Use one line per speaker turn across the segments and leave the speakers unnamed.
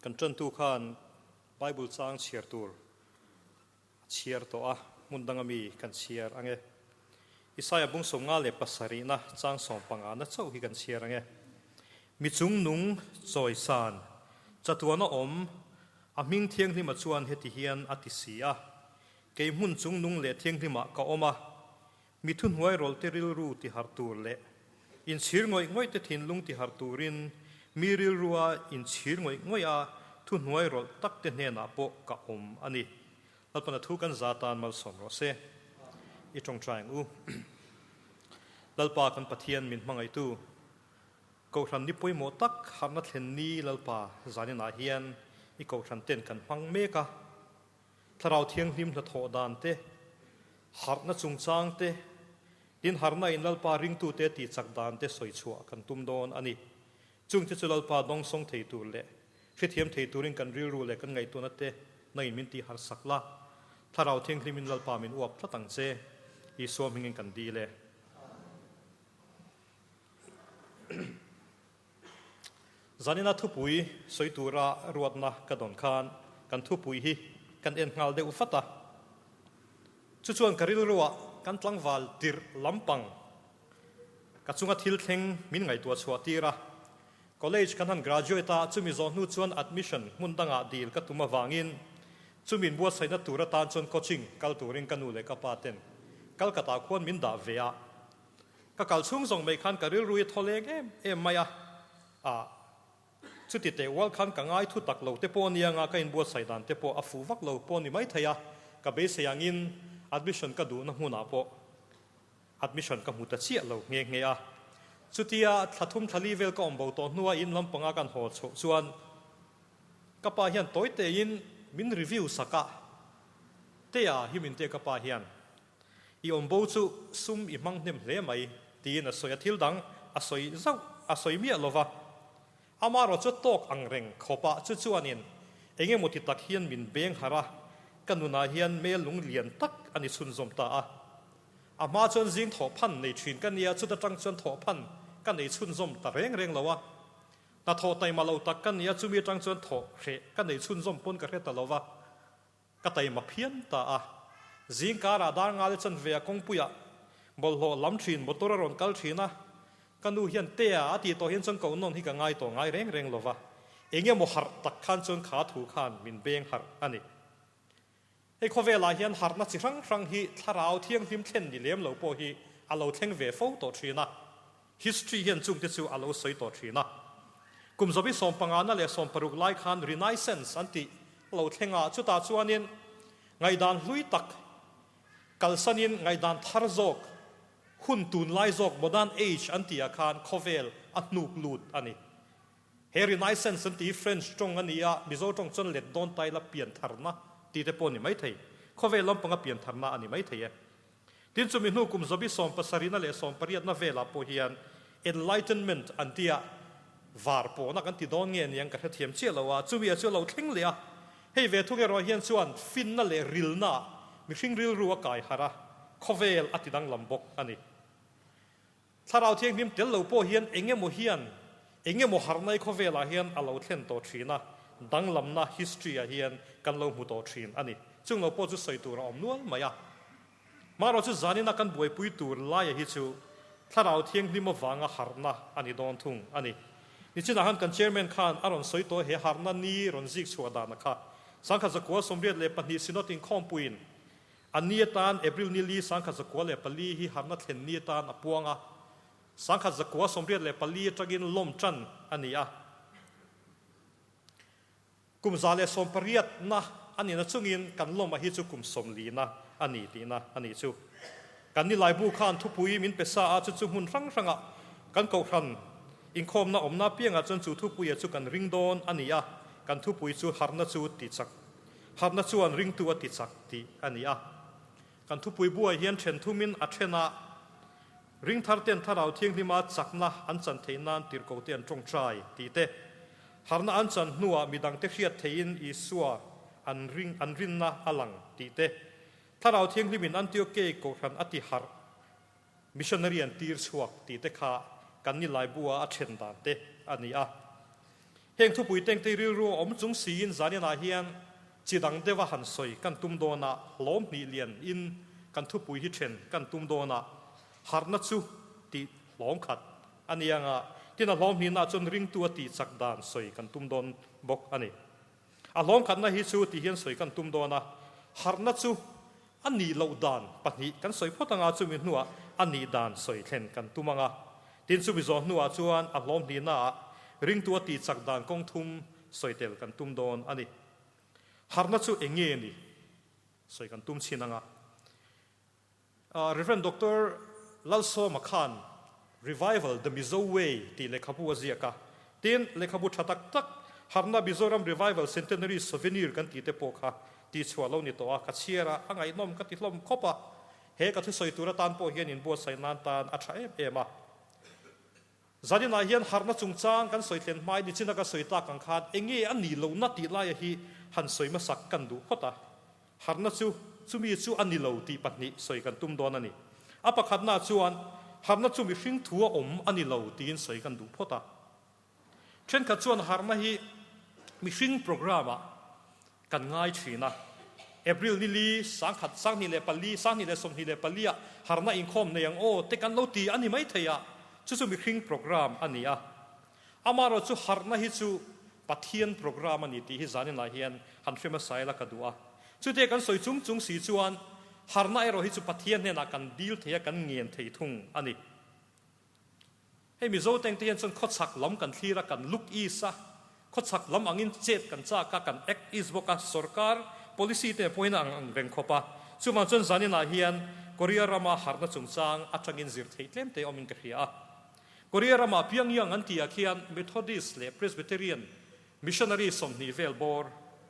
Kan ṭantu khan Bible chang chhiar tur a chhiar tawh a, hmun danga mi kan chhiar ang e. Isaia bung 57na chang 15na chauh hi kan chhiar ang e. Mi chungnung chawisan, chatuana awm, a hming thianghlima chuan heti hian a ti si a, Kei hmun chungnung leh thianghlimah ka awm a, Mi thuhnuai rawlte rilru tiharh tur leh inchhir ngawih ngawih te thinlung tiharh turin mi rilrua inchhir ngawih ngawih a thuhnuai rawlh tak te hnenah pawh ka awm a ni. Lalpana thu kan za tan malsawm rawh se. I tawngtai ang u. Lalpa kan Pathian min hmangaihtu, Kohhran ni pawimawh tak harhna thlen ni Lalpa zaninah hian i Kohhran ten kan hmang mek a. Thlarau Thianghlim hnathawh dan te, harhna chungchang te, tin harhna in Lalpa ringtute tihchak dan te sawi chhuah kan tum dawn a ni. Chungte chu Lalpa dawngsawng thei tur leh hrethiam thei turin kan rilru leh kan ngaihtuahna te nangin min tih harsak la. Thlarau Thianghlim in Lalpa min uap tlat ang che. Isua hmingin kan dil e. Zanina thupui sawi tura ruatna ka dawn khan kan thupui hi kan en nghal deuh vat a. Chu chuan ka rilruah kan tlangval tirh lampang ka chunga thil thleng min ngaihtuah chhuah tir a. College kan han graduate a, chumi zawh hnu chuan admission hmun dangah dil ka tum avangin chumi inbuatsaihna tur atan chuan coaching kal turin ka nu leh ka pa ten Calcutta khuan min dah ve a. Ka kal chhung zawng mai khan ka rilru hi thaw leng em em mai a, ah, chuti teh ual khan ka ngai thu tak lo te pawh ania nga ka inbuatsaih dan te pawh a fuh vak lo pawh ni maithei a, ka beisei angin admission ka duhna hmunah pawh admission ka hmu ta chiah lo nghe nghe a. Chutia thla thum thla li vel ka awm bo tawh hnua in lampanga kan haw chhoh chuan ka pa hian tawi tein min review sak a, Tea hi min tia ka pa hian I awm bo chu sum i hmang hnem hle mai, tiin a sawi a, thil dang a sawi zauh a sawi miah lo va. Amaherawh chu tawk ang reng khawpah chu chuanin eng emaw ti tak hian min beng harh a, ka nunah hian mel lung lian tak a ni chhunzawm ta a. A hma chuan zing thawhphan nei thin ka nia, chuta tang chuan thawhphan ka nei chhunzawm ta reng reng lo a. Hnathawh taima lo tak ka nia, chumi atang chuan thawh hreh ka nei chhunzawm pawn ka hre ta lo va. Ka taima phian ta a. Zing karah dar ngal chanve a kawngpuiah bawlhhlawh lam thin motor a rawn kal thin a, ka nu hian Tea a tih tawh hian chuan koh nawn hi ka ngai tawh ngai reng reng lova, eng emaw harh tak khan chuan kha thu khan min beng harh a ni. Hei khawvelah hian harhna chi hrang hrang hi thlarau thianghlim thlen ni lem lo pawh hi a lo thleng ve fo tawh thin a. History hian chungte chu a lo sawi tawh thin a. Kum zawbi sawmpangana leh sawmparuk lai khan Renaissance an tih lo thleng a, chutah chuanin ngaihdan hlui tak kalsanin ngaihdan thar zawk, hun tunlai zawk, modern age an tihah khan khawvel a hnuk lut a ni. He Renaissance an tih hi French tawng a ni a, Mizo tawng chuan let dawn ta ila piantharna tih te pawh a ni maithei. Khawvel lampanga piantharna a ni maithei e. Tin, chumi hnu kum zabi sawmpasarihna leh sawmpariatna velah pawh hian Enlightenment an tia var pawhna kan ti dawn nge niang ka hrethiam chiah lo a, chumi a chu a lo thleng leh a. Hei ve thung erawh hian chuan finna leh rilna mihring rilru a kai harh a, khawvel a ti danglam bawk a ni. Thlarau Thianghlim tel lo pawh hian eng emaw hian eng emaw harhnai khawvelah hian a lo thlen tawh thin a, danglamna history ah hian kan lo hmu tawh thin a ni. Chung lo pawh chu sawi tur a awm nual mai a. Marawh chu zanina kan buaipui tur laia hi chu Thlarau Thianghlim avanga harhna a ni dawn thung a ni. Nichinah khan kan Chairman khan a rawn sawi tawh he harhna ni rawn zik chhuah dana kha 1992 Synod inkhawmpuiin A ni atan April ni li 1904 hi harhna thlen ni atan a puang a, 1984 atangin lawm tan a ni a. Kum 118 na a nihna chungin kan lawm a hi chu kum 40 na a ni tihna a nih chu. Kan Nilaibu khan thupui min pe sa a, chu chu hmun hrang hrangah kan kohhran inkhawmna awmna apiangah chuan chu thupuia chu kan ring dawn a ni a, kan thupui chu harhna chu tihchak Harhna chuan ringtu a ti chak tih a ni a. Kan thupui buai hian then thumin a then a, ring thar ten Thlarau Thianghlima chakna an chan theih nan tirhkote an tawngtai tih te, harhna an chan hnuah midangte hriat theihin Isua an ring an rinna a lang tih te, Thlarau Thianghlimin Antiochei kohhran a ti harh missionary an tir chhuak tih te kha kan Nilai bua a then dan te a ni a. Heng thupui tengte rilru a awm chung siin zaninah hian chi dang deuha han sawi kan tum dawn a, hlawm hnih lian in kan thupui hi then kan tum dawn a, harhna chu tih hlawm khat a ni anga, tin a hlawm hnihna chuan ringtu a tih chak dan sawi kan tum dawn bawk a ni. A hlawm khatna hi chu tih hian sawi kan tum dawn a, harhna chu a nih loh dan pahnih kan sawi phawt anga chumi hnuah a nih dan sawi thlen kan tum anga, tin chumi zawh hnuah chuan a hlawm hnihnaah ringtu a tih chak dan kawng thum sawi tel kan tum dawn a ni. Harhna chu eng nge ni? Sawi kan tum chhin anga. Rev. Doctor Lalsawma khan Revival, The Mizo Way tih lehkhabu a ziak a, tin lehkhabu tha tak tak Harhna Mizoram Revival Centenary Souvenir kan tih te pawh kha tihchhuah lo ni tawh a, ka chhiar a, a ngaihnawm ka ti hlawm khawp a, he ka thusawi tur atan pawh hian inbuatsaih nan tan a tha em em a. Zaninah hian harhna chungchang kan sawi thlen hmai nichina ka sawi tak ang khan enge a nih lohna tih laia hi han sawi hmasak kan duh phawt a. Harhna chu chumi chu a ni lo tih pahnih sawi kan tum dawn a ni. A pakhatna chuan harhna chu mihring thu a awm a ni lo tiin sawi kan duh phawt a. Thenkhat chuan harhna hi mihring programme-ah kan ngai thin a. April ni li, sangkhat, 24, 2024 ah harhna inkhawm nei ang aw te kan lo ti a ni maithei a, chu chu mihring programme a ni a. Amaherawh chu harhna hi chu Pathian programme a ni tih hi zaninah hian han hre hmasa ila ka duh a. Chutia kan sawi chung chung si chuan harhna erawh hi chu Pathian hnenah kan dil thei a, kan ngen thei thung a ni. Hei Mizo tengte hian chuan khawchhak lam kan thlir a, kan look east a, khawchhak lam angin chet kan chak a, kan act east bawk a, sorkar policy te pawhin a ang ang reng khawp a. Chuvang chuan zaninah hian Korea rama harhna chungchang atangin zir theih tlem te awmin ka hria a. Korea rama Pyongyang an tihah khian Methodist leh Presbyterian missionary 20 vel bawr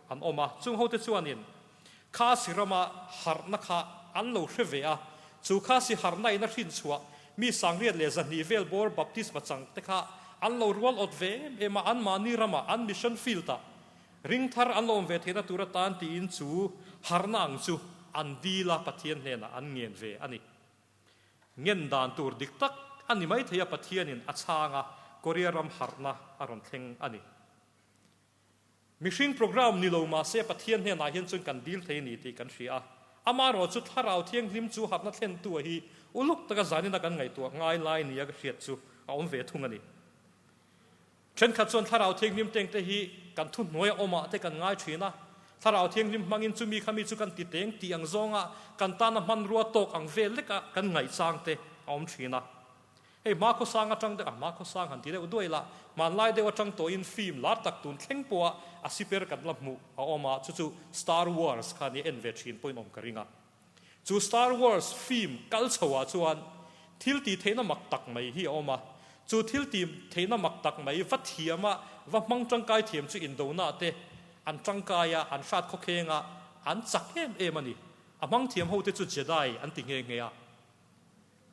an awm a, chung hote chuanin Khasi rama harhna kha an lo hre ve a, chu Khasi harhna in a hrin chhuah mi 102 vel bawr baptisma chang te kha an lo rual awt ve em em a, anmahni rama an mission field ah ring thar an lo awm ve theihna tur atan tiin chu harhna ang chu an dil a, Pathian hnenah an ngen ve a ni. Ngen dan tur dik tak a ni maithei a, Pathianin a chhang a, Korea ram harhna a rawn thleng a ni. Mihring program ni lo mahse Pathian hnenah hian chuan kan dil thei a ni tih kan hria a. Amaherawh chu Thlarau Thianghlim chu harhna thlentu a hi uluk taka zanina kan ngaihtuah ngai lai nia ka hriat chu a awm ve thung a ni. Thenkhat chuan Thlarau Thianghlim tengte hi kan thuhnuai a awmah te kan ngai thin a. Thlarau Thianghlim hmangin chumi khami chu kan ti teng tih ang zawnga kan tana hmanrua tawk ang vel leka kan ngaihchang te a awm thin a. Hei hmakhawsang atang deuh a, hmakhawsang han ti deuh duai la, hmanlai deuh atang tawhin film lar tak tun thleng pawha a siper kan la hmuh a awm a, chu chu Star Wars kha nia en ve thin pawhin awm ka ring a. Chu Star Wars film kal chhoah chuan thil tih theihna mak tak mai hi a awm a, chu thil tih theihna mak tak mai va thiam a, va hmang tangkai thiam chu indona te an tangkai a, an hrat khawkheng a, an chak em em a ni. A hmang thiam hote chu Jedi an ti nghe nghe a.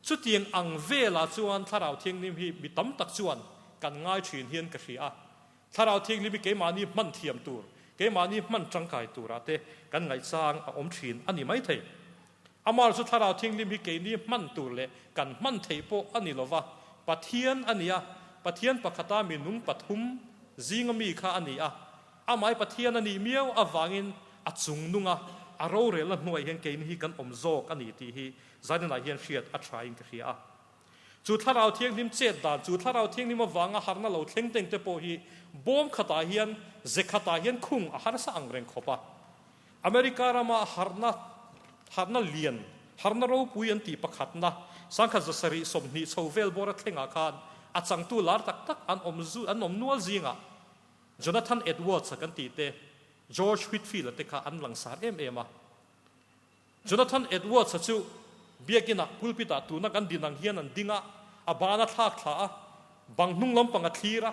Chutiang ang velah chuan Thlarau Thianghlim hi mi tam tak chuan kan ngai thin hian ka hria a. Thlarau Thianghlim hi keimahni hman thiam tur, keimahni hman tangkai turah te kan ngaihchang a awm thin a ni maithei. Amah chu Thlarau Thianghlim hi keini hman tur leh kan hman theih pawh a ni lova, Pathian a ni a, Pathian pakhata mi nung pathum zinga mi kha a ni a. Amah hi Pathian a nih miau avangin a chung nunga a rorelna hnuaiah hian keini hi kan awm zawk a ni tih hi Zaninah hian hriat a tha in ka hria a. Chu Thlarau Thianghlim chet dan, chu Thlarau Thianghlim avanga harna lo thleng teng te pawh hi bawm khatah hian, ze khatah hian khung a harsa ang reng khawp a. America rama harna, harna lian, harna ropui an tih pakhatna, 1720 chho vel bawra thlengah khan a changtu lar tak tak an awm zu, an awm nual zingah Jonathan Edwards-a kan tih te, George Whitefield-a te kha an langsar em em a. Jonathan Edwards-a chu biakinah pulpit-ah tuna kan din ang hian an ding a, a ban a thlak thla a, bang hnung lampang a thlir a,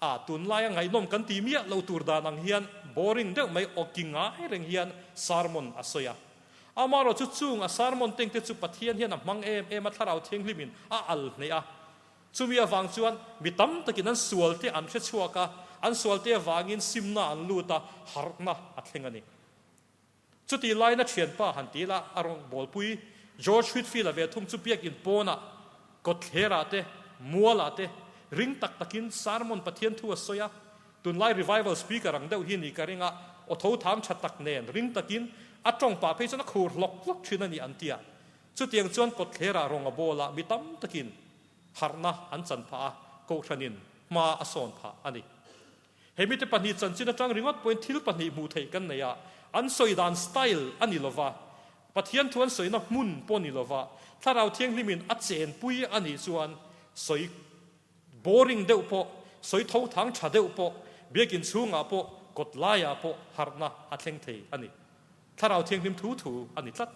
a tunlaia ngaihnawm kan ti miah lo tur dan ang hian boring deuh mai awki ngai reng hian sermon a sawi a. Amaherawh chu chung a sermon tengte chu Pathian hian a hmang em em a, Thlarau Thianghlimin a al hneh a. Chumi avang chuan mi tam takin an sualte an hre chhuak a, an sualte avangin simna an lut a, harhna a thleng a ni. Chutih laina thianpa han ti la, a rawn bawlpui George Whitefield-a ve thung chu biakin pawnah, kawtthlerah te, mualah te, Ring tak takin sermon Pathian thu a sawi a, tunlai revival speaker ang deuh hi ni ka ring a, aw tho thang tha tak nen ring takin a tawng pah phei chuan a khur hlawk hlawk thin a ni an ti a. Chutiang chuan kawtthlerah rawng a bawl a, mi tam takin harhna an chan phah a, kohhranin hma a sawn phah a ni. He mite pahnih chanchin atang ringawt pawhin thil pahnih hmuh theih kan nei a, an sawi dan style a ni lova, Pathian thu an sawina hmun pawh ni lova, Thlarau Thianghlimin a chenpui a nih chuan sawi boring deuh pawh, sawi tho thang tha deuh pawh, biakin chhungah pawh, kawt laiah pawh harhna a thleng thei a ni. Thlarau Thianghlim thu thu a ni tlat.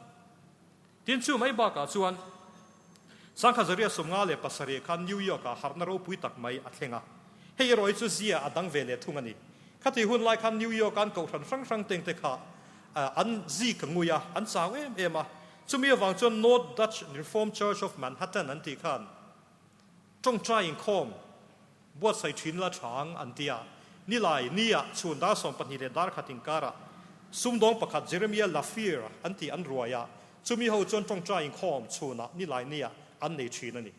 Tin, chu mai bakah chuan Sangha Zaria 57 khan New York-ah harhna ropui tak mai a thleng a. Hei erawh hi chu zia a dang ve leh thung a ni. Khati hun lai khan New York-a an kohhran hrang hrang teng te kha an zik ngui a, an chau em em a. Chumi avang chuan North Dutch Reformed Church of Manhattan an tih khan tawngtai inkhawm buatsaih thin la chang an ti a. Nilai nia chhun dar 12 leh dar khat inkarah sumdawng pakhat Jeremiah Lafir an tih an ruai a, chumi ho chuan tawngtai inkhawm chhunah nilai nia an nei thin a ni.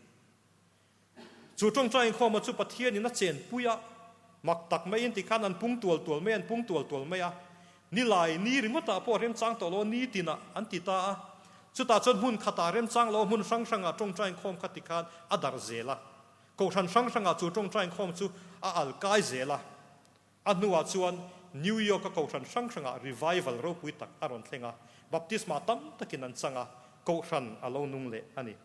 Chu tawngtai inkhawma chu Pathianin a chenpui a, mak tak maiin tikhan an pung tual tual mai a, an pung tual tual mai a. Nilai ni ringawtah pawh remchang tawh lo nitinah an ti ta a. Chutah chuan hmun khatah remchang lo hmun hrang hrangah tawngtai inkhawm kha tikhan a darh zel a. Kohhran hrang hrangah chu tawngtai inkhawm chu a al kai zel a. A hnuah chuan New York-a kohhran hrang hrangah revival ropui tak a rawn thleng a, baptisma tam takin an chang a, kohhran a lo nung leh a ni.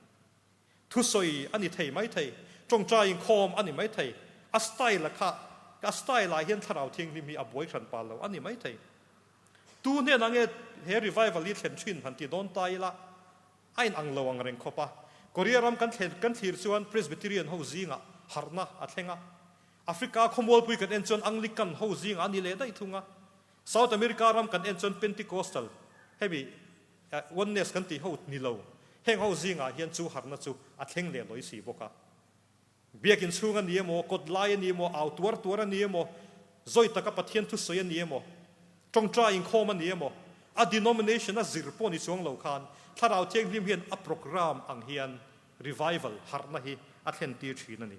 Thusawi a ni thei mai thei, tawngtai inkhawm a ni mai thei, a style-a kha, a style-ah hian Thlarau Thianghlim hi a buai hran pah lo a ni mai thei. Tu hnenah nge he revival hi thlen thin han ti dawn ta ila, A in ang lo ang reng khawp a. Korea ram kan thlen kan thlir chuan Presbyterian ho zingah harhna a thleng a. Africa khawmualpui kan en chuan Anglican ho zingah a ni leh daih thung a. South America ram kan en chuan Pentecostal, hemi Oneness kan tih ho ni lo, heng ho zingah hian chu harhna chu a thleng leh lawi si bawk a. Biakin chhung a ni emaw, kawt lai a ni emaw, au tuar tuar a ni emaw, zawi taka Pathian thusawi a ni emaw, tawngtai inkhawm a ni emaw, a denomination a zir pawh ni chuang lo khan Thlarau Thianghlim hian a program ang hian revival, harhna hi a thlen tir thin a ni.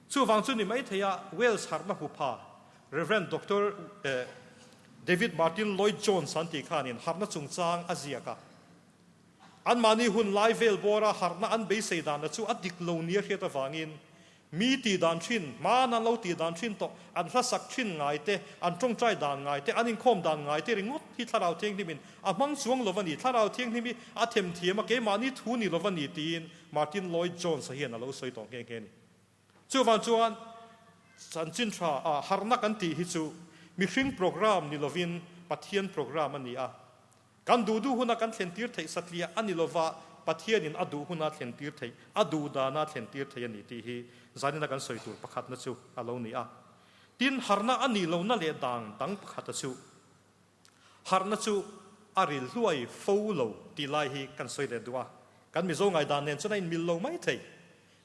Chuvang chu ni maithei a Wales harhna hupha Rev. Doctor David Martin Lloyd Jones an tih khanin harhna chungchang a ziak a. Anmahni hun lai vel bawra harhna an beisei dana chu a dik lo nia hriat avangin mi tih dan thin, hmaan an lo tih dan thin tawh, an hlasak thin ngai te, an tawngtai dan ngai te, an inkhawm dan ngai te ringawt hi Thlarau Thianghlimin a hmang chuang lo a ni. Thlarau Thianghlim hi a themthiam a, keimahni thu ni lo a ni tiin Martin Lloyd Jones-a hian a lo sawi tawh nghe nghe a ni. Chuvang chuan chanchin tha ah harhna kan tih hi chu mihring program ni lovin Pathian program a ni a. Kan duh duh huna kan thlentir theih satliah a ni lova, Pathianin a duh huna thlentir theih, a duh dana thlentir theih a ni tih hi zanina kan sawi tur pakhatna chu a lo ni a. Tin, harhna a nih lohna leh dan dang pakhata chu, harhna chu a ril hluai fo lo tih lai hi kan sawi leh duh a. Kan Mizo ngaihdan nen chuan a inmil lo mai thei.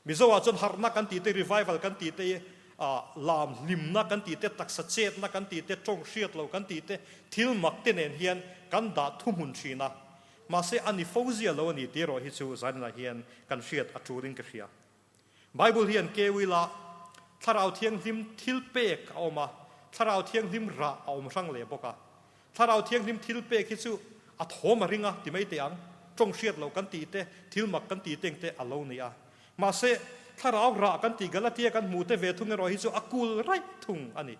Mizo ah chuan harhna kan tih te, revival kan tih te, lam hlimna kan tih te, taksa chetna kan tih te, tawng hriat lo kan tih te, thil mak te nen hian kan dah thuhmun thin a. Mahse a ni fo zia lo a ni tih erawh hi chu zaninah hian kan hriat a tul in ka hria. Bible hian kewila Thlarau Thianghlim thil pek a awm a, Thlarau Thianghlim rah a awm hrang leh bawk a. Thlarau Thianghlim thil pek hi chu a thawm a ring a ti mai teh ang, tawng hriat loh kan tih te, thil mak kan tih teng te a lo ni a. Mahse, Thlarau rah kan tih Galatia kan hmuh te ve thung erawh hi chu a kul raih thung a ni.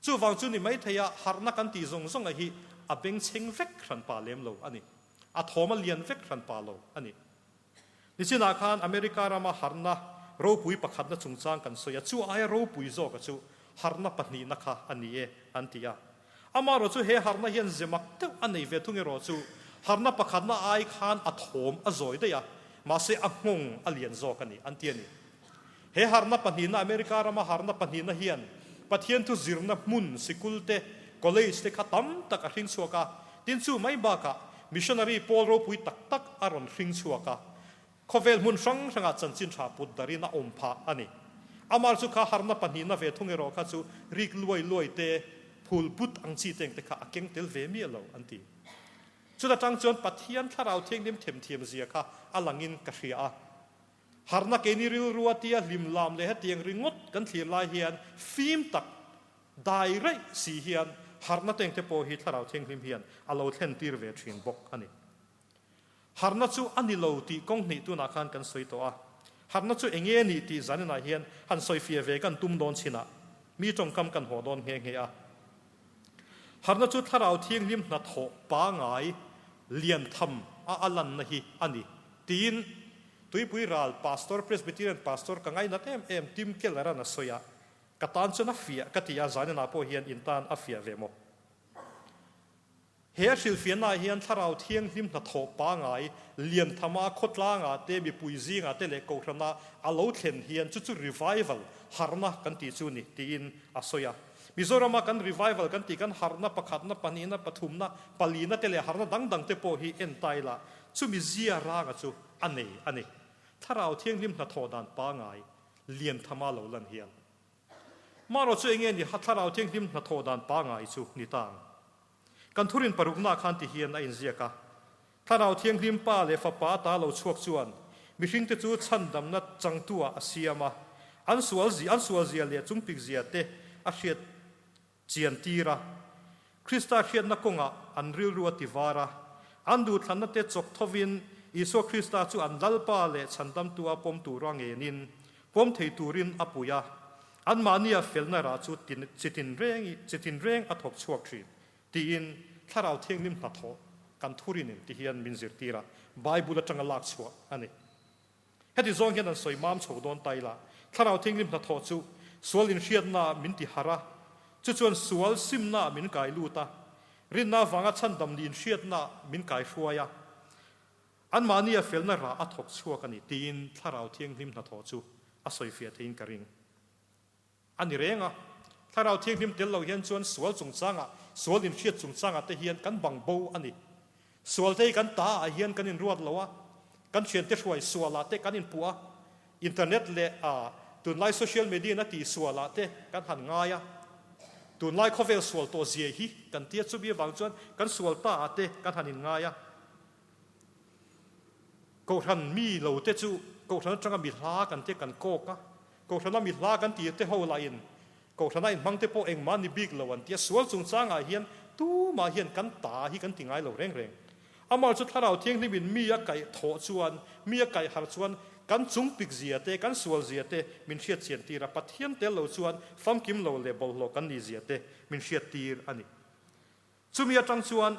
Chuvang chu ni maithei a harhna kan tih zawng zawng a hi a bengchheng vek hran pa lem lo a ni. A thawm a lian vek hran pa lo a ni. Nichinah khan America rama harhna ropui pakhatna chungchang kan sawi a, chu aia ropui zawka chu harhna pahnihna kha a ni e an ti a. Amaherawh chu he harhna hian ze mak deuh a nei ve thung erawh chu harhna pakhatna ai khan a thawm a zawi daih a, mahse a nghawng a lian zawk a ni an ti a ni. He harhna pahnihna America rama harhna pahnihna hian Pathian thu zirna hmun sikul te, college te kha tam tak a hring chhuak a, tin chu mai bakah missionary pawl ropui tak tak a rawn hring chhuak a, khawvel hmun hrang hrangah chanchin tha put darin a awm phah a ni. Amar chu kha harhna pahnihna ve thung erawh kha chu rik luai luai te, phul put ang chi teng te kha a keng tel ve miah lo an ti. Chuta tang chuan Pathian thlarau thianghlim themthiam zia kha a langin ka hria a. Harhna keini rilrua tia hlim lam leh hetiang ringawt kan thlir lai hian fim tak dai raih si hian harhna tengte pawh hi Thlarau Thianghlim hian a lo thlen tir ve thin bawk a ni. Harhna chu a ni lo tih kawng hnih tunah khan kan sawi tawh a. Harhna chu eng nge nih tih zaninah hian han sawifiah ve kan tum dawn chinah mi tawngkam kan haw dawn nghe nghe a. Harhna chu Thlarau Thianghlim hnathawh pangai lian tham a a lanna hi a ni tiin Tuipui ral Pastor Presbyterian Pastor ka ngainat em em Tim Keller-a'n a sawi a, Ka tan chuan a fiah ka ti a, zaninah pawh hian in tan a fiah ve maw? He a hrilhfiahnaah hian Thlarau Thianghlim hnathawh pangai Lianthama khawtlangah te, mipui zingah te leh kohhrana a lo thlen hian chu chu revival, harhna kan tih chu ni tiin a sawi a. Mizorama kan revival kan tih kan harhna pakhatna, pahnihna, pathumna, palina te leh harhna dang dang te pawh hi en ta ila chumi zia ranga chu a nei a ni. Thlarau Thianghlim hnathawh dan pangai Lianthama lo lan hian Marawh chu enge ni Thlarau Thianghlim hnathawh dan pangai chu ni ta ang. Kan thurin parukna khan ti hian a inziak a, Thlarau Thianghlim Pa leh Fapa ta lo chhuak chuan mihringte chu chhandamna changtuah a siam a, an sual an sualzia leh chungpikzia te a hriat chian tir a. Krista hriatna kawngah an rilru a ti var a, an duhthlanna te chawk thovin Isua Krista chu an Lalpa leh Chhandamtua pawm tura ngenin pawm thei turin a pui a, anmahnia felna rah chu chitin reng chitin reng a thawk chhuak thin tiin Thlarau Thianghlim hnathawh kan thurinin ti hian min zirtir a, Bible atanga lak chhuah a ni. Heti zawng hian an sawi mam chho dawn ta ila, Thlarau Thianghlim hnathawh chu sual inhriatnaah min ti harh a, chu chuan sual simnaah min kai lut a, rinna avanga chhandam ni inhriatnaah min kai hruai a, anmahnia felna rah a thawk chhuak a ni tiin Thlarau Thianghlim hnathawh chu a sawifiah theiin ka ring. A ni reng a, Thlarau Thianghlim tel lo hian chuan sual chungchangah, sual inhriat chungchangah te hian kan bang bo a ni. Sual te hi kan ta ah hian kan inruat lo a, kan thiante hruai sualah te kan inpuh a, internet leh a tunlai social media in a tih sualah te kan han ngai a, tunlai khawvel sual tawh zia hi kan tia chumi avang chuan kan sual ta ah te kan han inngai a. Kohhran mi lo te chu kohhran atanga mi hla kan te kan kawk a, Kohhrana mi hla kan tih te ho lahin Kohhrana inhmang te pawh engmah ni bik lo an ti a, sual chungchangah hian tumah hian kan ta hi kan ti ngai lo reng reng. Amah chu Thlarau Thianghlimin mi a kaih thawh chuan, mi a kaih harh chuan kan chungpik zia te, kan sual zia te min hriat chian tir a, Pathian tel lo chuan famkim lo leh bawlhhlawh kan nih zia te min hriat tir a ni. Chumi atang chuan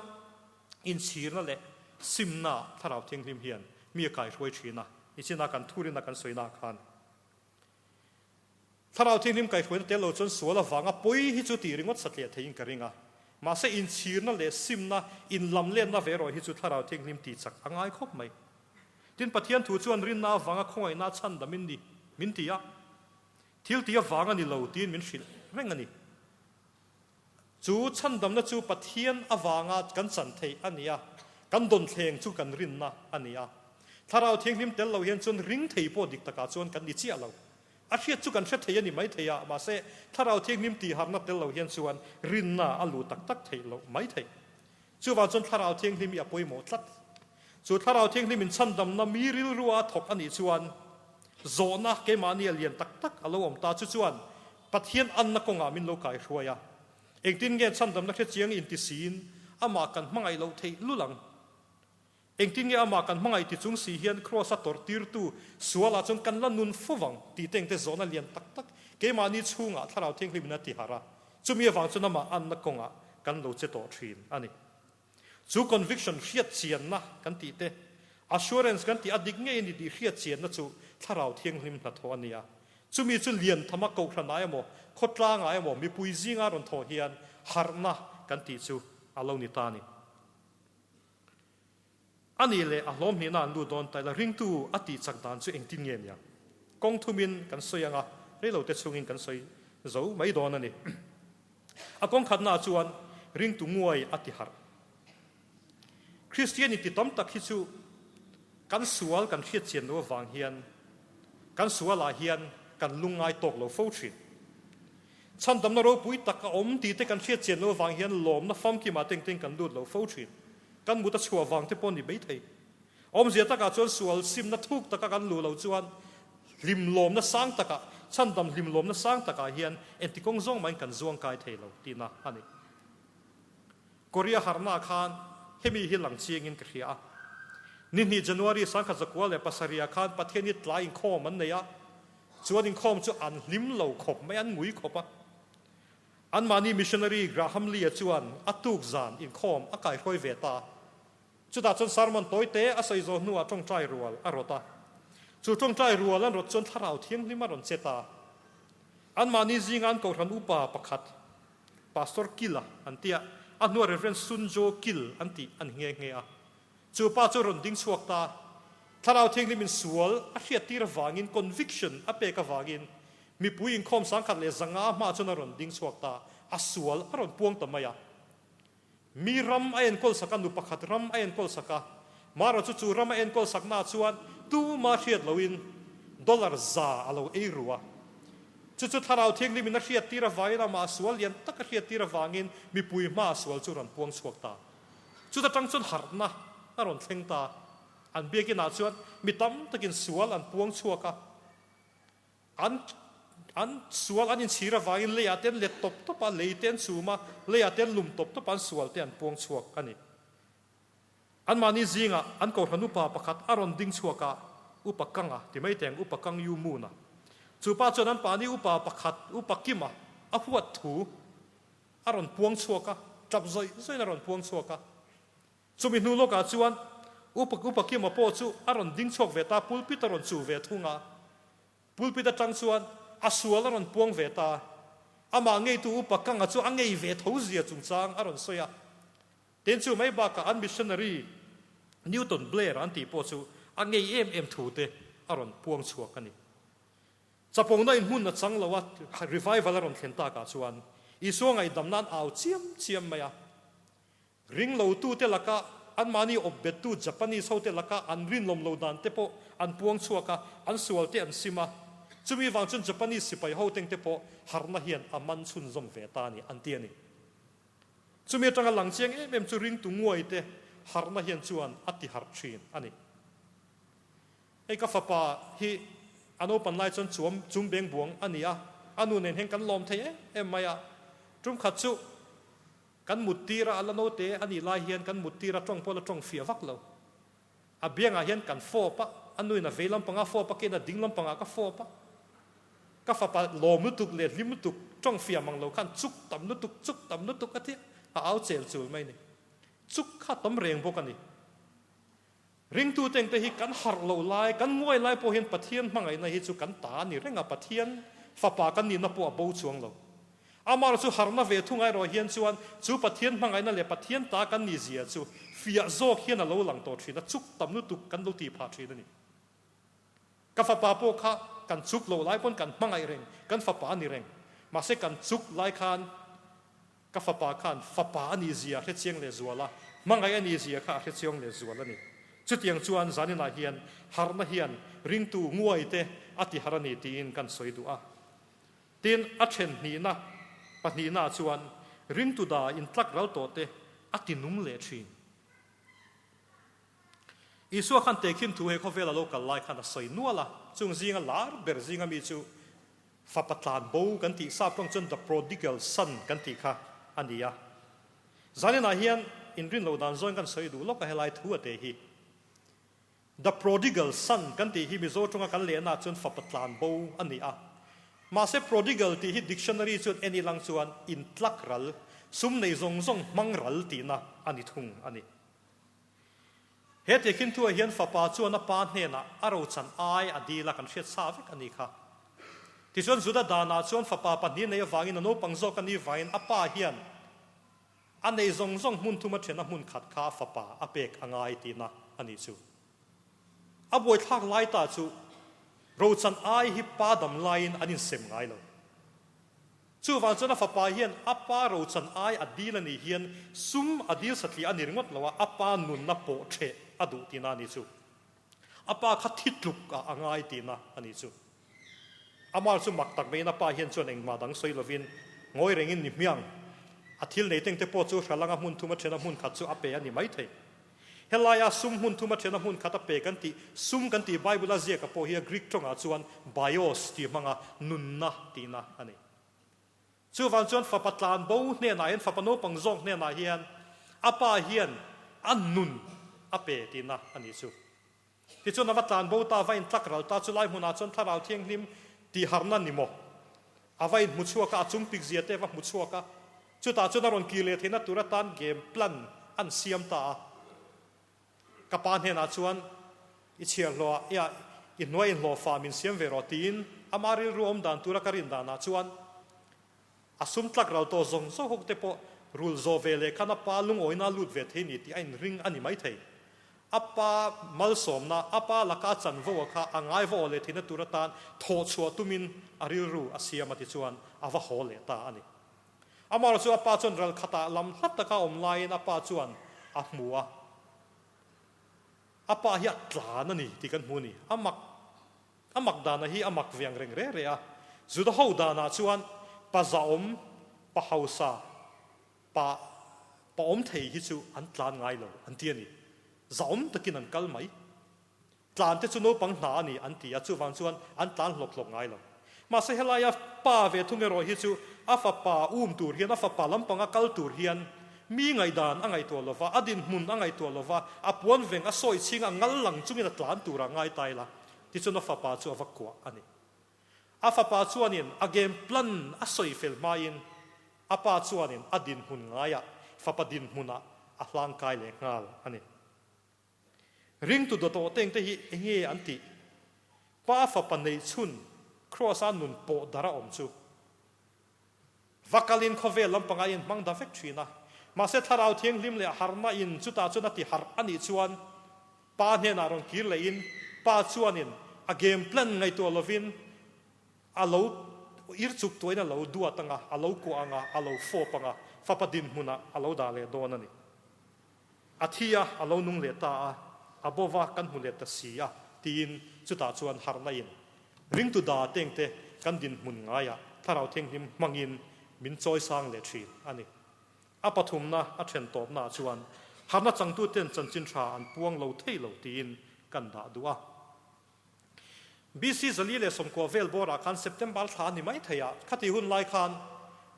inchhirna leh simna Thlarau Thianghlim hian mi a kaihruai thin a, nichina kan thurina kan sawina khan Thlarau Thianghlim kaihruaina tel lo chuan sual avanga pawi hi chu tih ringawt satliah theiin ka ring a, mahse inchhirna leh simna inlamlenna ve erawh hi chu Thlarau Thianghlim tih chak a ngai khawp mai. Tin, Pathian thu chuan rinna avanga khawngaihna a chhandamin ni min ti a, thil tih avang a ni lo tiin min hrilh reng a ni. Chu chhandamna chu Pathian avanga kan chan theih a ni a, kan dawnthleng chu kan rinna a ni a. Thlarau Thianghlim tel lo hian chuan ring thei pawh dik takah chuan kan ni chiah lo. A hriat chu kan hre thei a ni mai thei a, mahse Thlarau Thianghlim tihharna tel lo hian chuan rinna a lu tak tak theih loh mai theih. Chuvang chuan Thlarau Thianghlim hi a pawimawh tlat. Chu Thlarau Thianghlim in chhandamna mi rilrua a thawk a nih chuan zawhna keimahni a lian tak tak a lo awm ta. Chu chuan Pathian anna kawngah min lo kaihruai a, engtin nge chhandamna hre chiang inti siin amah kan hmangaih loh theih lul ang? Engtin nge amah kan hmangaih ti chung si hian Kraws a tawrh tirtu sualah chuan kan la nun fo vang tih te engte zawhna lian tak tak keimahni chhungah Thlarau Thianghlimin a ti harh a, chumi avang chuan amah anna kawngah kan lo che tawh thin a ni. Chu conviction hriat chianna kan tih te, assurance kan tih a dik ngei a ni tih hriat chianna chu Thlarau Thianghlim hnathawh a ni a. Chumi chu lianthama kohhranah emaw, khawtlangah emaw mipui zinga rawn thawh hian harhna kan tih chu a lo ni ta a ni. A nih leh a hlawm hnihna an lut dawn ta ila ringtu a tih chak dan chu engtin nge nia? Kawng thumin kan sawi anga reilote chhungin kan sawi zo mai dawn a ni. A kawng khatnaah chuan ringtu nguai a ti harh. Kristian inti tam tak hi chu kan sual kan hriat chian loh avang hian kan sualah hian kan lungngai tawk lo fo thin. Chhandamna ropui tak a awm tih te kan hriat chian loh avang hian lawmna famkimah tengteng kan lut lo fo thin. Kan mut a chhuah vang te pawh ni mai thei. Awmzia takah chuan sual simna thuk taka kan luh loh chuan Hlimlawmna sang takah, chhandam hlimlawmna sang takah hian engti kawng zawng mahin kan zuang kai thei lo tihna a ni. Korea harhnaah khan hemi hi lang chiangin ka hria a. Ni hnih January 1917 khan Pathian hi tlai inkhawm an nei a, chuan inkhawm chu an hlim lo khawp mai, an ngui khawp a. Anmahni missionary Graham Lee-a chuan a tuk zan inkhawm a kaihruai ve ta. Chutah chuan sermon tawi te a sawi zawh hnuah tawngtai rual a rawt a. Chu tawngtai rual an rawt chuan thlarau thianghlim a rawn che ta. Anmahni zinga an kohhran upa pakhat, Pastor Kil-a an tia, a hnuah Rev. Sun Jo Kil an tih a ni nghe nghe a. Chu pa chu rawn ding chhuak ta. Thlarau thianghlimin sual a hriattir avangin, conviction a pek avangin, mipui inkhawm 1500 hmaah chuan a rawn ding chhuak ta. A sual a rawn puang ta mai a. Mi ram a enkawl sak a, nu pakhat ram a enkawl sak a. Mara chu chu ram a enkawl saknaah chuan tuma hriat loin dollar za a lo ei ru a. Chu chu Thlarau Thianghlimin a hriattir avangin amah sual lian tak a hriattir avangin mipui hmaa sual chu rawn puang chhuak ta. Chuta tang chuan harhna a rawn thleng ta. An biakinah chuan mi tam takin sual an puang chhuak a. An an sual an inchhir avangin leiah te an let tawp tawp a, lei te an chum a, leiah te an lum tawp tawp a, an sual te an puang chhuak a ni. Anmahni zingah an kohhran upa pakhat a rawn ding chhuak a, Upa Kanga ti mai teng, Upa Kang Yu Moon-a. Chu pa chuan an pahnih upa pakhat, Upa Kima a huat thu a rawn puang chhuak a, tap zawih zawihin a rawn puang chhuak a. Chumi hnu lawkah chuan Upa Upa Kima pawh chu a rawn ding chhuak ve ta, pulpit a rawn chuh ve thung a. Pulpit atang chuan a sual a rawn puang ve ta. Amah ngeitu Upa Kanga chu a ngei ve tho zia chungchang a rawn sawi a. Tin chu mai bakah an missionary Newton Blair an tih pawh chu a ngei em em thu te a rawn puang chhuak a ni. Chapona in hmun a chang lo a, revival a rawn thlen takah chuan Isua ngaihdamna an au chiam chiam mai a. Ringlotute laka anmahni awpbettu Japanese hote laka an rinlawm lo dan te pawh an puang chhuak a, an sual te an sim a. Chumi vang chuan Japanese sipai hoteng te pawh harhna hian a man chhunzawm ve ta a ni, an ti a ni. Chumi atanga lang chiang em em chu ringtu nguai te harhna hian chuan a ti harh thin a ni. Hei ka fapa hi a naupan lai chuan chuam chum beng buang a ni a, a nu nen hian kan lawm thei em em mai a. Tum khat chu Kan mut tir a, a la naute a nih lai hian kan mut tir a, tawng pawh la tawng fiah vak lo. A biangah hian kan fawp a, a nuin a vei lampangah a fawp a, keiin a ding lampangah ka fawp a. Ka fapa lawm lutuk leh hlim lutuk, tawng fiah mang lo khan chuk tam lutuk, chuk tam lutuk a ti a, a au chel chul mai a ni. Chuk kha tam reng bawk a ni. Ringtu tengte hi kan harh loh lai, kan nguai lai pawh hian Pathian hmangaihna hi chu kan ta a ni reng a, Pathian fapa kan nihna pawh a bo chuang lo. Amah chu harhna ve thung erawh hian chuan chu Pathian hmangaihna leh Pathian ta kan nih zia chu fiah zawk hian a lo lang tawh thin a, chuk tam lutuk kan lo tih phah thin a ni. Ka fapa pawh kha kan chuk loh lai pawn kan hmangaih reng, kan fapa a ni reng. Mahse kan chuk lai khan Ka fapa khan fapa a nih zia a hrechiang leh zual a, hmangaih a nih zia kha a hrechiang leh zual a ni. Chutiang chuan zaninah hian harhna hian ringtu nguaite a ti harh a ni tiin kan sawi duh a. Tin, a then hnihna pahnihnaah chuan ringtu da intlak ral tawhte a ti nung leh thin. Isua khan tehkhin thu he khawvela lo kal lai khan a sawi nual a, chung zinga lar ber zinga mi chu Fapa tlan bo kan tih sap tawng chuan the prodigal son kan tih kha a ni a. Zaninah hian inrin loh dan zawng kan sawi duh lawk a helai thu a te hi. The prodigal son kan tih hi Mizo tawnga kan lehnaah chuan fapa tlan bo a ni a. Mahse prodigal tih hi dictionary chuan en ilang chuan intlak ral, sum nei zawng zawng hmang ral tihna a ni thung a ni. He tehkhin thuah hian fapa chuan a pa hnenah a rochan ai a dil a kan hriat sa vek a ni kha. Tichuan Juda danah chuan fapa pahnih nei avangin a naupang zawk a ni vangin a pa hian a nei zawng zawng hmun thum a then a hmun khat kha a fapa a pek a ngai tihna a nih chu. A buaithlak lai ta chu rochan ai hi pa dam laiin an insem ngai lo. Chuvang chuan a fapa hian a pa rochan ai a dil a nih hian sum a dil satliah a ni ringawt lo a, a pa nunna pawh ṭheh a duh tihna a nih chu. A pa kha thi tluk ah a ngai tihna a nih chu. Amah chu mak tak maiin a pa hian chuan engmah dang sawi lovin ngawi rengin ni hmiang. A thil nei tengte pawh chu hralang a hmun thum a ṭhen a hmun khat chu a pe a ni maithei. Helaia sum hmun thuma ṭhena hmun khat a pe kan tih, sum kan tih Bible-a ziaka pawh hi a Greek ṭawngah chuan bios tih hmanga nunna tihna a ni. Chuvang chuan fapa tlan bo hnenah hian, fapa naupang zawk hnenah hian a pa hian a nun a pe tihna a nih chu. Tichuan a va tlan bo ta, a va intlak ral ta, chulai hmunah chuan Thlarau Thianghlim tihharna ni maw? A va inhmu chhuak a, a chungpik zia te a va hmu chhuak a. Chutah chuan a rawn kir leh theihna tur atan game plan an siam ta a. Ka pa hnenah chuan, I chhiar hlawh ah, i hnuai inhlawh fa min siam ve rawh tiin ama rilru awm dan tura ka rin danah chuan a sum tlak ral tawh zawng zawng hawk te pawh rul zawh ve leh khan a pa lungawina a lut ve thei ni tih a inring a ni maithei. A pa malsawmna, a pa laka a chanvo a kha a ngai va aw leh theihna tur atan thawh chhuah tumin a rilru a siam a tichuan a va haw leh ta a ni. Amaherawhchu chu a pa chuan ral khatah lam hla taka awm laiin a pa chuan a hmu a, a pa hi a tlan a ni tih kan hmu a ni. A mak a mak dana hi a mak ve ang reng re re a. Juda ho danah chuan pa zahawm, pa hausa, pa pa awm thei hi chu an tlan ngai lo an ti a ni. Zahawm takin an kal mai. Tlan te chu naupang hna a ni an ti a, chuvang chuan an tlan hlawk hlawk ngai lo. Mahse helaia pa ve thung erawh hi chu a fapa um tur hian, a fapa lampanga kal tur hian mi ngaihdan a ngaihtuah lo va, a dinhmun a ngaihtuah lo va, a puan veng a sawi chhing a ngal lang chungin a tlan tur a ngai ta ila, tichuan a fapa chu a va kuah a ni. A fapa chuanin a game plan a sawi fel hmain a pa chuanin a dinhmun ngaiah fapa dinhmunah a hlangkai leh nghal a ni. Ringtu dawtawh teng te hi enge an tih? Pa fapa nei chhun Kraws-a nun pawh dar a awm chu. Va kalin khawvel lampanga in hmang da vek thin a. Mahse Thlarau Thianghlim leh harhna in chutah chuan a ti harh a nih chuan Pa hnenah rawn kir lehin Pa chuanin a game plan ngaihtuah lovin a lo ir chuk tuahin a lo duat anga, a lo kuah anga, a lo fawp anga, fapa dinhmunah a lo dah leh dawn a ni. A thi a, a lo nung leh ta a, a bo va kan hmu leh ta si a, tiin chutah chuan harhna in ringtu da tengte kan dinhmun ngaiah Thlarau Thianghlim hmangin min chawisang leh thin a ni. A pathumna a then tawpnaah chuan harhna changtuten chanchin tha an puang lo thei lo tiin kan dah duh a. BC 490 vel bawrah khan September thla a ni mai thei a, khati hun lai khan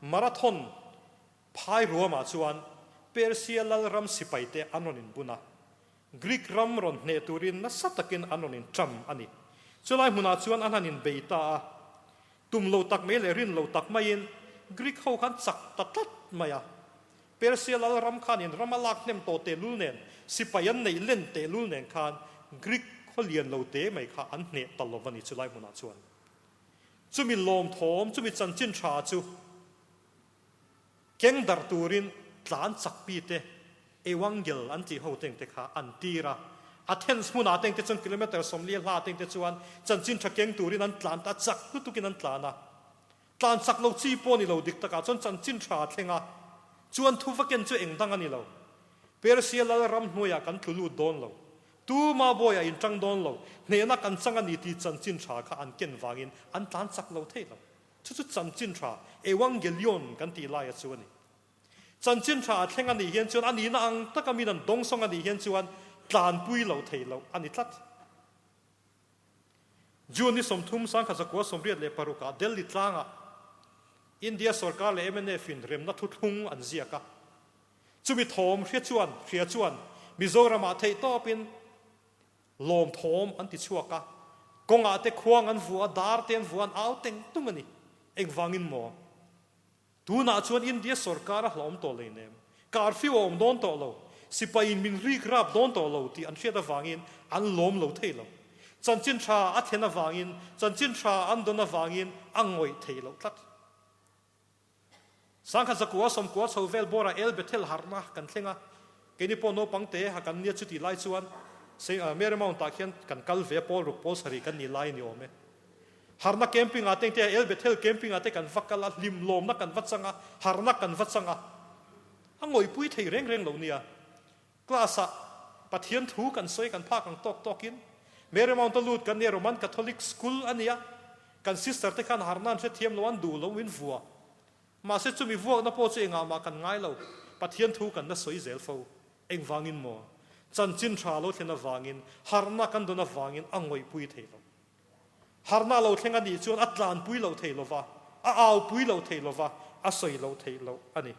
Marathon Phai ruamah chuan Persia lal ram sipaite an rawn inbun a, Greek ram rawn hneh turin nasa takin an rawn inṭam a ni. Chulai hmunah chuan an han inbei ta a, tum lo tak mai leh rin lo tak maiin Greek ho khan chak ta tlat mai a. Persia lal ram khanin ram a lak hnem tawh tehlul nen, sipai an neih len tehlul nen khan Greek khaw lian lo te mai kha an hneh ta lo a ni chulai hmunah chuan. Chumi lawmthawm, chumi chanchin tha chu Keng darh turin tlan chak pite Ewangel an tih ho tengte kha an tir a. Athens hmunah tengte chuan kilometre 40 hla tengte chuan chanchin tha keng turin an tlan ta, chak lutukin an tlan a. Tlan chak lo chi pawh ni lo dik takah chuan chanchin tha a thleng a, chuan thu va ken chu eng dang a ni lo. Persia lal ram hnuaiah kan tlu lut dawn lo. Tuma bawiah in tang dawn lo. Hnehna kan chang a ni tih chanchin tha kha an ken vangin an tlan chak lo thei lo. Chu chu chanchin tha, euangelion, kan tih laia chu a ni. Chanchin tha a thleng a nih hian chuan a nihna ang taka min an dawngsawng a nih hian chuan tlanpui lo thei loh a ni tlat. June ni 30 1986 ah Delhi tlangah India sorkar leh mnf in remna thuthlung an ziak a. Chumi thawm hria chuan hria chuan Mizoramah theihtawpin Lawmthawm an ti chhuak a, kawngah te khuang an vuah a, dar te an vuah a, an au teng tung a ni. Engvangin maw? Tunah chuan India sorkar a hlawm tawh leinem, curfew a awm dawn tawh lo, sipaiin min rik rap dawn tawh lo tih an hriat avangin an lawm lo thei lo. Chanchin tha a thlen avangin, chanchin tha an dawn avangin a ngawih thei loh tlat. 1990 chho vel bawrah El Bethel harhna kan thleng a, keini pawh naupang te ha kan nia chutih lai chuan Marymount ah khian kan kal ve a, pawl ruk pawl sarih kan nih lai a ni awm e. Harhna camping ah te engte El Bethel camping ah te kan va kal a, hlim lawmna kan va chang a, harhna kan va chang a, a ngawihpui thei reng reng lo nia. Class ah Pathian thu kan sawi kan phak ang tawk tawkin Marymount a lut kan nia Roman Catholic School a nia kan sister te khan harhna an hrethiam lo an duh lo in vua mahse chumi vuakna pawh chu engah mah kan ngai lo Pathian thu kan la sawi zel fo engvangin maw? Chanchin tha lo thlen avangin, harhna kan dawn avangin a ngawihpui thei lo. Harhna lo thleng a nih chuan a tlanpui loh thei lo va, a aupui loh thei lo va, a sawi loh theih loh a ni.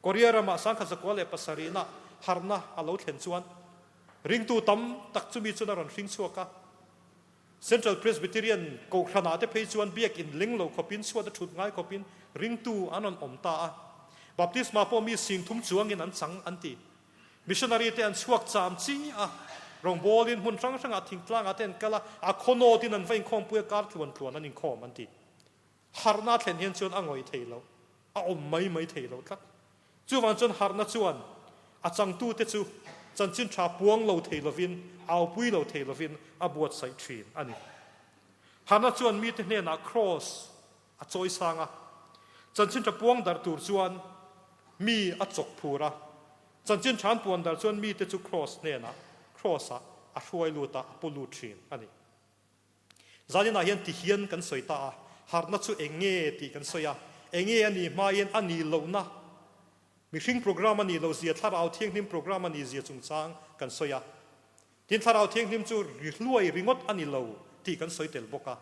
Korea ramah 1907-ah harhna a lo thlen chuan ringtu tam tak chumi chuan a rawn hring chhuak a. Central Presbyterian Kohhranah te phei chuan biakin ling lo khawpin chhuat a thut ngai khawpin ringtu an rawn awm ta a. Baptisma pawh mi 3000 chuangin an chang an ti. Missionary te an chhuak cham chi a, rawngbawlin hmun hrang hrangah thingtlangah te an kal a, a khaw nawtin an va inkhawmpui a, kar tluan tluan an inkhawm an ti. Harhna thlen hian chuan a ngawih thei lo, a awm mai mai thei lo tlat. Chuvang chuan harhna chuan a changtute chu chanchin tha puang lo thei lovin, aupui lo thei lovin a buatsaih thin a ni. Harhna chuan mite hnenah kraws a chawi sang a, chanchin tha puang darh tur chuan mi a chawk phur a, chanchin tha an puan darh chuan mite chu kraws hnenah, kraws-ah a hruai lut a, a pu lut thin a ni. Zaninah hian ti hian kan sawi ta a, harhna chu eng nge tih kan sawi a, eng nge a nih hmain a nih lohna, mihring program a nih loh zia, Thlarau Thianghlim program a nih zia chungchang kan sawi a. Tin, Thlarau Thianghlim chu ri hluai ringawt a ni lo tih kan sawi tel bawk a.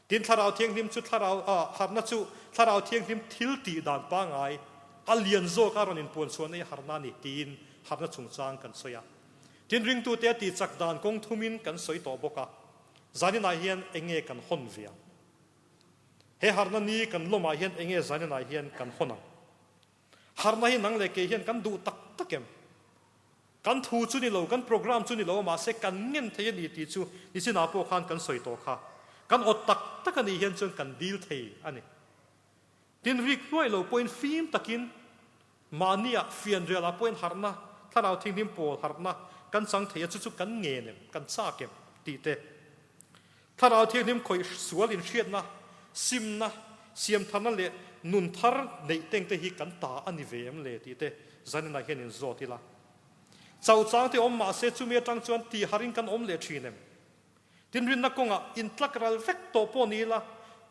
Tin, Thlarau Thianghlim chu Thlarau, ah, harhna chu Thlarau Thianghlim thil tih dan pangngai a lian zawk a rawn inpuan chhuahna hi harhna a ni tiin harhna chungchang kan sawi a. Tin, ringtute a tihchak dan kawng thumin kan sawi tawh bawk a, zaninah hian eng nge kan hawn ve ang? He harhna ni kan lawmah hian eng nge zaninah hian kan hawn ang? Harhna hi nang leh kei hian kan duh tak tak em? Kan thu chu ni lo, kan program chu ni lo, mahse kan ngen thei a ni tih chu nichinah pawh khan kan sawi tawh kha. Kan awt tak tak a nih hian chuan kan dil thei a ni. Tin, rik hnuai lo pawhin fim takin Mahnia fianrial ah pawhin harhna, thlarau thinghlim pawl harhna kan chang thei a, chu chu kan ngen em, kan chak em tih te. Thlarau thianghlim khawih sual inhriatna, simna, siamtharna leh nun thar neih teng te hi kan ta a ni ve em le tih te zaninah hian in zawt ila. Chau chang te awm mahse chumi atang chuan tih harin kan awm leh thin em? Tinrinna kawngah intlak ral vek tawh pawh ni ila,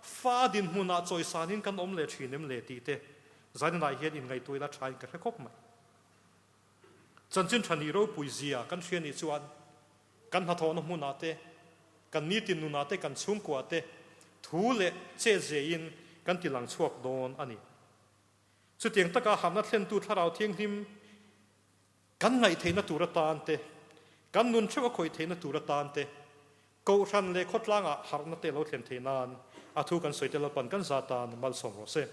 fa dinhmunah chawisanin kan awm leh thin em le tih te Zaninah hian inngaihtuah ila thain ka hre khawp mai. Chanchin tha nih ropui zia kan hria nih chuan kan hnathawhna hmunah te, kan nitin nunah te, kan chhungkuah te thu leh chet zeiin kan ti lang chhuak dawn a ni. Chutiang taka harhna thlentu Thlarau Thianghlim kan ngaihtheihna tur atan te, kan nun theuh a khawih theihna tur atan te, Kohhran leh khawtlangah harhna te lo thlen theih nan a thu kan sawi te Lalpan kan za tan malsawm rawh se.